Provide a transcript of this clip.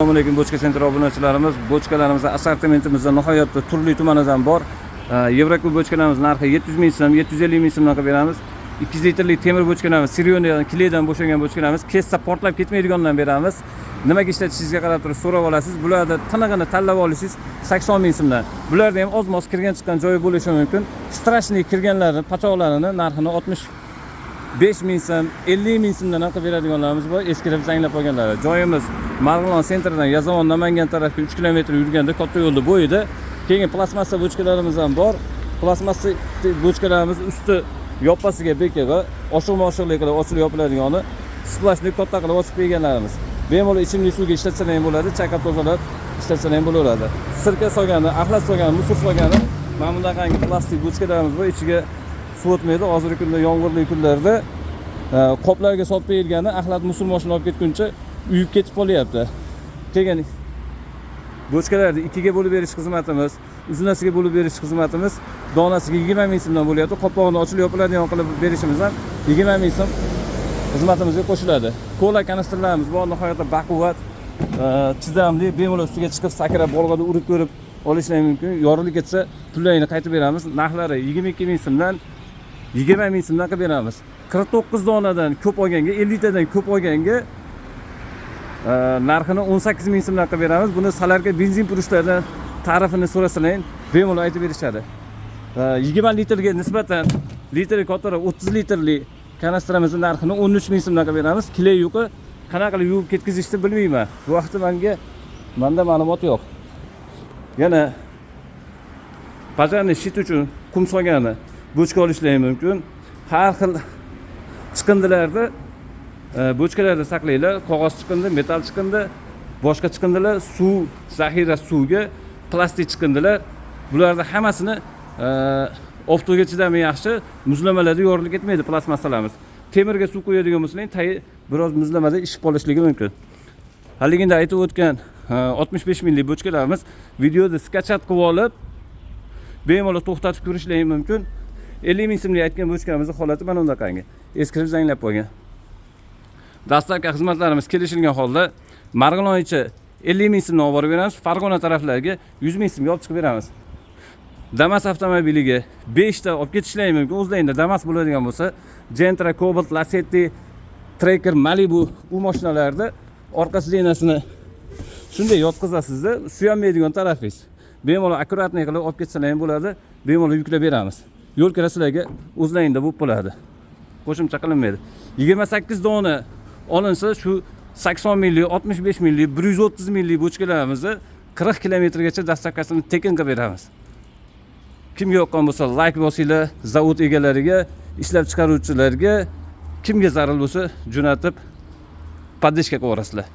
Assalomu alaykum, Bochka Center obunachilarimiz. Bochkalarimiz assortimentimizda nihoyatda turli tumanidan bor. Yevrokub bochkalarimiz narxi 700 ming so'm, 750 ming so'mdan qilib beramiz. 200 litrlik temir bochkalarimiz, сырьёный клей dan bo'shagan bochkalarimiz, kessa portlab ketmaydigandan beramiz. Nimaga ishlatishingizga qarab turib so'rab olasiz. Bularda tinig'ini tanlab olishingiz 80 ming so'mdan. Bularda ham oz-moz kirgan chiqqan joyi bo'lishi mumkin. Страшный kirganlarini, pachoqlarini narxini 65 ming so'm, 50 ming so'mdan ham qilib beradiganlarimiz bor, eskirib zanglab qolganlari. Joyimiz Marg'ilon sentridan Yazovon, Namangan tarafga 3 kilometr yurganda, katta yo'lda bo'yida. Keyin plastmassa bochkalarimiz ham bor. Plastmassa bochkalarimiz usti yoppasiga bekig'i, oshiq-moshiqlik qilib ochilib yopiladigani, сплошной katta qilib ochib qo'yganlarimiz. Bemalol ichimlik suvga ishlatsalar ham bo'ladi, chayqab tozalab ishlatsalar ham bo'laveradi. Sirka solgani, axlat solgani, мусор solgani mana bunaqangi plastik bochkalarimiz bor, ichiga suv o'tmaydi. Hozirgi kunda yomg'irli kunlarda qoplarga solib qo'yilgani axlat мусор moshina olib ketguncha uyib ketib qolyapti. Keyin bochkalarni ikkiga bo'lib berish xizmatimiz, uzunasiga bo'lib berish xizmatimiz donasiga 20 ming so'mdan bo'lyapti. Qopqog'ini ochilib yopiladigan qilib berishimiz ham 20 ming so'm xizmatimizga qo'shiladi. Kola kanistrlarimiz bor, nihoyatda baquvvat, chidamli, bemalol ustiga chiqib sakrab, bolg'ada urib ko'rib olishlari mumkin. Yorilib ketsa, pullarini qaytib beramiz. Narxlari 22 ming so'mdan, 20 ming so'mdan qilib beramiz. 49 donadan ko'p olganga, 50 tadan ko'p olganga narxini 18 ming so'mdan qilib beramiz. Buni солярка, benzin purushlardan tarifini so'rasalar, bemalol aytib berishadi. 20 litrga nisbatan litri kattaroq 30 litrli kanistramizni narxini 13 ming so'mdan qilib beramiz. Клей yo'qi, qanaqa qilib yuvib ketkazishni bilmayman. Bu vaqtda menda ma'lumot yo'q. Yana пожарный щит uchun qum solgani bochka olishlari mumkin. Har xil chiqindilarni bochkalarda saqlanglar. Qog'oz chiqindi, metall chiqindi, boshqa chiqindilar, suv zaxira, suvga plastik chiqindilar, bularni hammasini oftobga chidami yaxshi, muzlamalarda yorilib ketmaydi plastmassalarimiz. Temirga suv qo'yadigan bo'lsang, tagi biroz muzlamada ishib qolishligi mumkin. Haliginda aytib o'tgan 65 minglik bochkalarimiz, videoda скачать qilib olib, bemalol to'xtatib ko'rishlari mumkin. 50 ming so'mlik aytgan bochkamizni holati mana bunaqangi, eskirib zanglab qolgan. Доставка xizmatlarimiz kelishilgan holda Marg'ilon ichi 50 ming so'mdan olib borib beramiz, Farg'ona taraflariga 100 ming so'mga olib chiqib beramiz. Damas avtomobiliga 5 ta olib ketishlari mumkin. O'zlaringda Damas bo'ladigan bo'lsa, Gentra, Cobalt, Lacetti, Tracker, Malibu, u mashinalarni orqa сиденья sini shunday yotqizasizda, suyanmaydigan tarafingiz, bemalol аккуратный qilib olib ketsalar ham bo'ladi, bemalol yuklab beramiz. Yo'l kira sizlarga o'zlaringda bo'lib qoladi, qo'shimcha qilinmaydi. 28 dona olinsa, shu 80 minglik, 65 minglik, 130 minglik bochkalarimizni 40 kilometrgacha доставка sini tekin qilib beramiz. Kimga yoqqan bo'lsa, layk bosinglar. Zavod egalariga, ishlab chiqaruvchilarga, kimga zarur bo'lsa, jo'natib, поддержка qilib yuborasizlar.